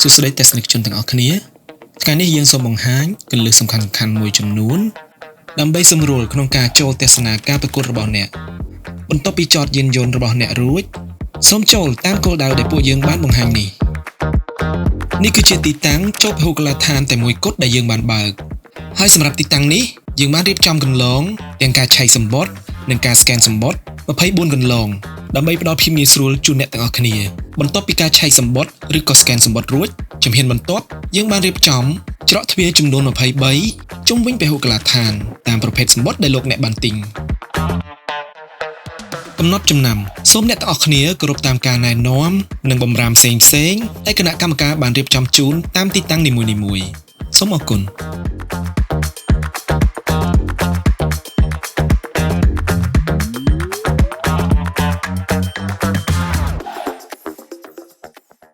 សួស្តីទស្សនិកជនទាំងអស់គ្នាថ្ងៃនេះយើងសូមបង្ហាញគន្លឹះសំខាន់ៗមួយចំនួនដើម្បីសម្រួលក្នុងការចូលទស្សនាការប្រកួតរបស់អ្នកបន្ទាប់ពីចតយានយន្តរបស់អ្នករួចសូមចូលតាមគោលដៅដែលពួកយើងបានបង្ហាញនេះនេះគឺជាទីតាំងចូលពហុកីឡដ្ឋានតែមួយគត់ដែលយើងបានបើកហើយសម្រាប់ទីតាំងនេះយើងបានរៀបចំកន្លងទាំងការឆែកសំបុត្រនិងការស្កេនសំបុត្រ24កន្លងដើម្បីផ្ដល់ភាពងាយស្រួលជូនអ្នកទាំងអស់គ្នាបន្ទាប់ពីការឆែកសំបុត្រឬក៏ស្កេនសំបុត្ររួចជំហានបន្ទាប់យើងបានរៀបចំច្រកទ្វារចំនួន23ជុំវិញពហុកីឡដ្ឋានតាមប្រភេទសំបុត្រដែលលោកអ្នកបានទិញកំណត់ចំណាំសូមអ្នកទាំងអស់គ្នាគោរពតាមការណែនាំនិងបម្រាមផ្សេងផ្សេងៗដែលគណៈកម្មការបានរៀបចំជូនតាមទីតាំងនីមួយៗសូមអរគុណ។